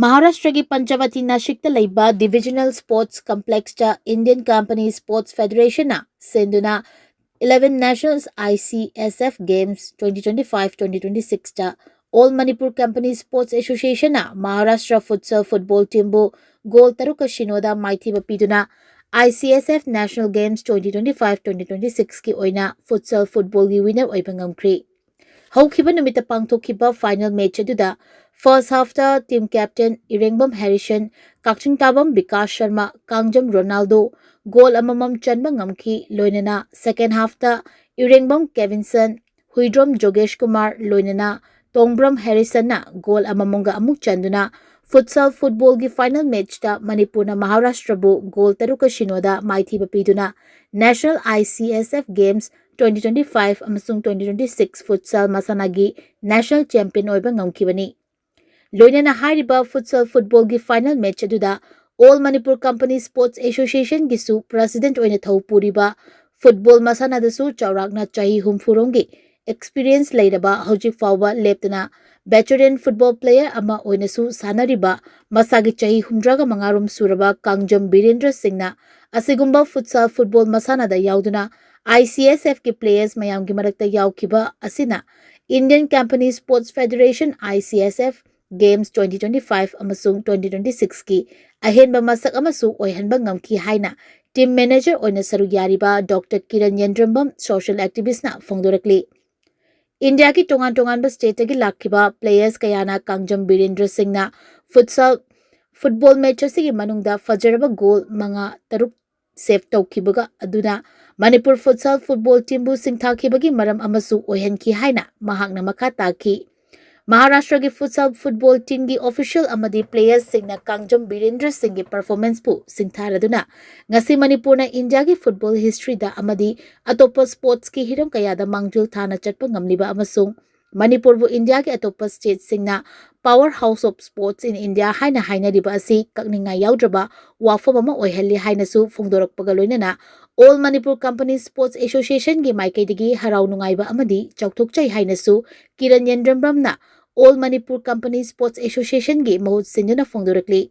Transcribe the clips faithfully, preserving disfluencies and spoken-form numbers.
ꯃꯍꯥꯔꯥꯁꯇ꯭ꯔꯒꯤ ꯄꯟꯆꯚꯇꯤ ꯅꯥꯁꯤꯛꯇ ꯂꯩꯕ Divisional Sports Complexꯇ Indian Company Sports Federationꯅ ꯁꯤꯟꯗꯨꯅ eleven National ICSF Games twenty twenty-five twenty twenty-sixꯇ All Manipur Company Sports Associationꯅ Maharashtra futsal football teamꯕꯨ goal ꯇꯔꯨꯛꯀ ꯁꯤꯅꯣꯗ ꯃꯥꯏꯊꯤꯕ ꯄꯤꯗꯨꯅ ICSF National Games twenty twenty-five twenty twenty-sixꯀꯤ ꯑꯣꯏꯅ futsal footballꯒꯤ winner ꯑꯣꯏꯕ ꯉꯝꯈ꯭ꯔꯤ꯫ ꯍꯧꯈꯤꯕ ꯅꯨꯃꯤꯠꯇ ꯄꯥꯡꯊꯣꯛꯈꯤꯕ final match ꯑꯗꯨꯗ first halfꯇ team captain ꯏꯔꯦꯡꯕꯝ ꯍꯦꯔꯤꯁꯟ, ꯀꯛꯆꯤꯡ ꯇꯥꯕꯝ ꯕꯤꯀꯥꯁ ꯁꯔꯃ, ꯀꯥꯡꯖꯝ ꯔꯣꯅꯥꯜꯗꯣ goal ꯑꯃꯃꯝ ꯆꯟꯕ ꯉꯝꯈꯤ꯫ ꯂꯣꯏꯅꯅ second halfꯇ ꯏꯔꯦꯡꯕꯝ ꯀꯦꯕꯤꯟꯁꯟ, ꯍꯨꯏꯗ꯭ꯔꯣꯝ ꯖꯣꯒꯦꯁ ꯀꯨꯃꯥꯔ, ꯂꯣꯏꯅꯅ ꯇꯣꯡꯕ꯭ꯔꯝ ꯍꯦꯔꯤꯁꯟꯅ goal ꯑꯃꯃꯝꯒ ꯑꯃꯨꯛ ꯆꯟꯗꯨꯅ futsal footballꯒꯤ final matchꯇ ꯃꯅꯤꯄꯨꯔꯅ ꯃꯍꯥꯔꯥꯁꯇ꯭ꯔꯕꯨ goal ꯇꯔꯨꯛꯀ ꯁꯤꯅꯣꯗ ꯃꯥꯏꯊꯤꯕ ꯄꯤꯗꯨꯅ National ICSF Games twenty twenty-five ꯑꯃꯁꯨꯡ twenty twenty-six futsal ꯃꯁꯥꯟꯅꯒꯤ national champion ꯑꯣꯏꯕ ꯉꯝꯈꯤꯕꯅꯤ꯫ ꯂꯣꯏꯅꯅ ꯍꯥꯏꯔꯤꯕ futsal footballꯒꯤ final match ꯑꯗꯨꯗ All Manipur Company Sports Associationꯒꯤꯁꯨ president ꯑꯣꯏꯅ ꯊꯧ ꯄꯨꯔꯤꯕ football ꯃꯁꯥꯟꯅꯗꯁꯨ ꯆꯥꯎꯔꯥꯛꯅ ꯆꯍꯤ ꯍꯨꯝꯐꯨ ꯔꯣꯝꯒꯤ experience ꯂꯩꯔꯕ, ꯍꯧꯖꯤꯛ ꯐꯥꯎꯕ ꯂꯦꯞꯇꯅ veteran football player ꯑꯃ ꯑꯣꯏꯅꯁꯨ ꯁꯥꯟꯅꯔꯤꯕ, ꯃꯁꯥꯒꯤ ꯆꯍꯤ ꯍꯨꯝꯗ꯭ꯔꯥꯒ ꯃꯉꯥ ꯔꯣꯝ ꯁꯨꯔꯕ ꯀꯥꯡꯖꯝ ꯕꯤꯔꯦꯟꯗ꯭ꯔ ꯁꯤꯡꯅ ꯑꯁꯤꯒꯨꯝꯕ futsal football ꯃꯁꯥꯟꯅꯗ ꯌꯥꯎꯗꯨꯅ ICSFꯀꯤ players ꯃꯌꯥꯝꯒꯤ ꯃꯔꯛꯇ ꯌꯥꯎꯈꯤꯕ ꯑꯁꯤꯅ Indian Company Sports Federation, ICSF, Games twenty twenty-five ꯑꯃꯁꯨꯡ twenty twenty-sixꯀꯤ ꯑꯍꯦꯟꯕ ꯃꯁꯛ ꯑꯃꯁꯨ ꯑꯣꯏꯍꯟꯕ ꯉꯝꯈꯤ ꯍꯥꯏꯅ team manager ꯑꯣꯏꯅ ꯁꯔꯨꯛ ꯌꯥꯔꯤꯕ Doctor ꯀꯤꯔꯟ ꯌꯦꯟꯗ꯭ꯔꯝꯕꯝ social activistꯅ ꯐꯣꯡꯗꯣꯔꯛꯂꯤ꯫ ꯏꯟꯗꯤꯌꯥꯒꯤ ꯇꯣꯉꯥꯟ ꯇꯣꯉꯥꯟꯕ stateꯇꯒꯤ ꯂꯥꯛꯈꯤꯕ players ꯀꯌꯥꯅ ꯀꯥꯡꯖꯝ ꯕꯤꯔꯦꯟꯗ꯭ꯔ ꯁꯤꯡꯅ futsal football match ꯑꯁꯤꯒꯤ ꯃꯅꯨꯡꯗ ꯐꯖꯔꯕ goal ꯃꯉꯥ ꯇꯔꯨꯛ save ꯇꯧꯈꯤꯕꯒ ꯑꯗꯨꯅ ꯃꯅꯤꯄꯨꯔ futsal football teamꯕꯨ ꯁꯤꯡꯊꯥꯈꯤꯕꯒꯤ ꯃꯔꯝ ꯑꯃꯁꯨ ꯑꯣꯏꯍꯟꯈꯤ ꯍꯥꯏꯅ ꯃꯍꯥꯛꯅ ꯃꯈꯥ ꯇꯥꯈꯤ꯫ ꯃꯍꯥꯔꯥꯁꯇ꯭ꯔꯒꯤ futsal football teamꯒꯤ official ꯑꯃꯗꯤ playersꯁꯤꯡꯅ ꯀꯥꯡꯖꯝ ꯕꯤꯔꯦꯟꯗ꯭ꯔ ꯁꯤꯡꯒꯤ performanceꯄꯨ ꯁꯤꯡꯊꯥꯔꯗꯨꯅ ꯉꯁꯤ ꯃꯅꯤꯄꯨꯔꯅ ꯏꯟꯗꯤꯌꯥꯒꯤ football historyꯗ ꯑꯃꯗꯤ ꯑꯇꯣꯞꯄ sportsꯀꯤ ꯍꯤꯔꯝ ꯀꯌꯥꯗ ꯃꯥꯡꯖꯤꯜ ꯊꯥꯅ ꯆꯠꯄ ꯉꯝꯂꯤꯕ ꯑꯃꯁꯨꯡ ꯃꯅꯤꯄꯨꯔꯕꯨ ꯏꯟꯗꯤꯌꯥꯒꯤ ꯑꯇꯣꯞꯄ stateꯁꯤꯡꯅ power house of sports in India ꯍꯥꯏꯅ ꯍꯥꯏꯅꯔꯤꯕ ꯑꯁꯤ ꯀꯛꯅꯤꯡꯉꯥꯏ ꯌꯥꯎꯗ꯭ꯔꯕ ꯋꯥꯐꯝ ꯑꯃ ꯑꯣꯏꯍꯜꯂꯤ ꯍꯥꯏꯅꯁꯨ ꯐꯣꯡꯗꯣꯔꯛꯄꯒ ꯂꯣꯏꯅꯅ All Manipur Company Sports Associationꯒꯤ ꯃꯥꯏꯀꯩꯗꯒꯤ ꯍꯔꯥꯎ ꯅꯨꯡꯉꯥꯏꯕ ꯑꯃꯗꯤ ꯆꯥꯎꯊꯣꯛꯆꯩ ꯍꯥꯏꯅꯁꯨ Kiran ꯌꯦꯟꯗ꯭ꯔꯝꯕꯝꯅ All Manipur Company Sports Associationꯒꯤ ꯃꯍꯨꯠ ꯁꯤꯟꯗꯨꯅ ꯐꯣꯡꯗꯣꯔꯛꯂꯤ꯫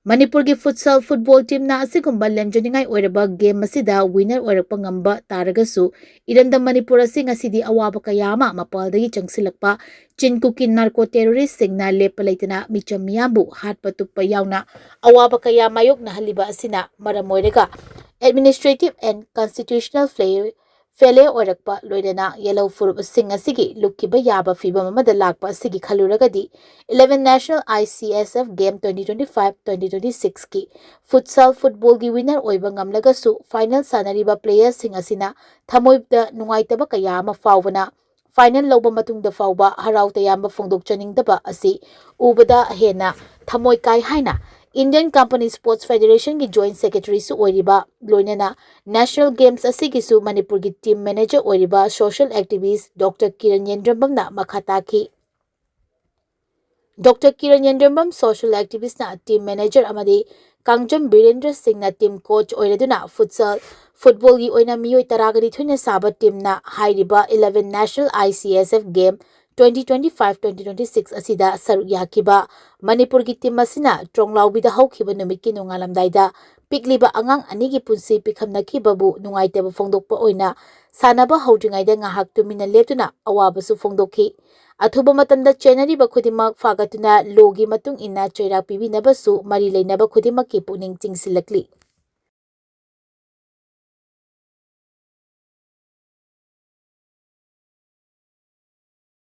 ꯃꯅꯤꯄꯨꯔꯒꯤ futsal football teamꯅ ꯑꯁꯤꯒꯨꯝꯕ ꯂꯦꯝꯖꯅꯤꯡꯉꯥꯏ ꯑꯣꯏꯔꯕ game ꯑꯁꯤꯗ winner ꯑꯣꯏꯔꯛꯄ ꯉꯝꯕ ꯇꯥꯔꯒꯁꯨ, ꯏꯔꯝꯗꯝ ꯃꯅꯤꯄꯨꯔ ꯑꯁꯤ ꯉꯁꯤꯗꯤ ꯑꯋꯥꯕ ꯀꯌꯥ ꯑꯃ ꯃꯄꯥꯟꯗꯒꯤ ꯆꯪꯁꯤꯜꯂꯛꯄ ꯆꯤꯟ ꯀꯨꯀꯤ narco terroristꯁꯤꯡꯅ ꯂꯦꯞꯄ ꯂꯩꯇꯅ ꯃꯤꯆꯝ ꯃꯤꯌꯥꯝꯕꯨ ꯍꯥꯠꯄ ꯇꯨꯞꯄ ꯌꯥꯎꯅ ꯑꯋꯥꯕ ꯀꯌꯥ ꯃꯥꯌꯣꯛꯅꯍꯜꯂꯤꯕ ꯑꯁꯤꯅ ꯃꯔꯝ ꯑꯣꯏꯔꯒ administrative and constitutional failure failure ꯑꯣꯏꯔꯛꯄ, ꯂꯣꯏꯅꯅ ꯌꯦꯜꯍꯧ ꯐꯨꯔꯨꯞꯁꯤꯡ ꯑꯁꯤꯒꯤ ꯂꯨꯞꯈꯤꯕ ꯌꯥꯕ ꯐꯤꯚꯝ ꯑꯃꯗ ꯂꯥꯛꯄ ꯑꯁꯤꯒꯤ ꯈꯜꯂꯨꯔꯒꯗꯤ, eleven National I C S F Game twenty twenty-five twenty twenty-sixꯀꯤ futsal footballꯒꯤ winner ꯑꯣꯏꯕ ꯉꯝꯂꯒꯁꯨ, final ꯁꯥꯟꯅꯔꯤꯕ playerꯁꯤꯡ ꯑꯁꯤꯅ ꯊꯃꯣꯏꯗ ꯅꯨꯡꯉꯥꯏꯇꯕ ꯀꯌꯥ ꯑꯃ ꯐꯥꯎꯕꯅ, final ꯂꯧꯕ ꯃꯇꯨꯡꯗ ꯐꯥꯎꯕ ꯍꯔꯥꯎ ꯇꯌꯥꯝꯕ ꯐꯣꯡꯗꯣꯛꯆꯅꯤꯡꯗꯕ ꯑꯁꯤ ꯎꯕꯗ ꯍꯦꯟꯅ ꯊꯃꯣꯏ ꯀꯥꯏ ꯍꯥꯏꯅ Indian Company Sports Federationꯒꯤ Joint Secretaryꯁꯨ ꯑꯣꯏꯔꯤꯕ, ꯂꯣꯏꯅꯅ National Games ꯑꯁꯤꯒꯤꯁꯨ ꯃꯅꯤꯄꯨꯔꯒꯤ team manager ꯑꯣꯏꯔꯤꯕ social activist Doctor ꯀꯤꯔꯟ ꯌꯦꯟꯗ꯭ꯔꯝꯕꯝꯅ ꯃꯈꯥ ꯇꯥꯈꯤ꯫ Doctor Kiran ꯌꯦꯟꯗ꯭ꯔꯝꯕꯝ social activistꯅ team manager ꯑꯃꯗꯤ ꯀꯥꯡꯖꯝ ꯕꯤꯔꯦꯟꯗ꯭ꯔ ꯁꯤꯡꯅ team coach ꯑꯣꯏꯔꯗꯨꯅ futsal footballꯒꯤ ꯑꯣꯏꯅ ꯃꯤꯑꯣꯏ ꯇꯔꯥꯒ ꯅꯤꯊꯣꯏꯅ ꯁꯥꯕ teamꯅ ꯍꯥꯏꯔꯤꯕ eleven National I C S F Game twenty twenty-five twenty twenty-six ꯑꯁꯤꯗ ꯁꯔꯨꯛ ꯌꯥꯈꯤꯕ ꯃꯅꯤꯄꯨꯔꯒꯤ team ꯑꯁꯤꯅ ꯇ꯭ꯔꯣꯡꯂꯥꯎꯕꯤꯗ ꯍꯧꯈꯤꯕ ꯅꯨꯃꯤꯠꯀꯤ ꯅꯣꯡꯉꯥꯜꯂꯝꯗꯥꯏꯗ ꯄꯤꯛꯂꯤꯕ ꯑꯉꯥꯡ ꯑꯅꯤꯒꯤ ꯄꯨꯟꯁꯤ ꯄꯤꯈꯝꯅꯈꯤꯕꯕꯨ ꯅꯨꯡꯉꯥꯏꯇꯕ ꯐꯣꯡꯗꯣꯛꯄ ꯑꯣꯏꯅ ꯁꯥꯟꯅꯕ ꯍꯧꯗ꯭ꯔꯤꯉꯩꯗ ꯉꯥꯏꯍꯥꯛ ꯇꯨꯃꯤꯟꯅ ꯂꯦꯞꯇꯨꯅ ꯑꯋꯥꯕꯁꯨ ꯐꯣꯡꯗꯣꯛꯈꯤ꯫ ꯑꯊꯨꯕ ꯃꯇꯝꯗ ꯆꯦꯟꯅꯔꯤꯕ ꯈꯨꯗꯤꯡꯃꯛ ꯐꯥꯒꯠꯇꯨꯅ lawꯒꯤ ꯃꯇꯨꯡ ꯏꯟꯅ ꯆꯩꯔꯥꯛ ꯄꯤꯕꯤꯅꯕꯁꯨ ꯃꯔꯤ ꯂꯩꯅꯕ ꯈꯨꯗꯤꯡꯃꯛꯀꯤ ꯄꯨꯛꯅꯤꯡ ꯆꯤꯡꯁꯤꯜꯂꯛꯂꯤ꯫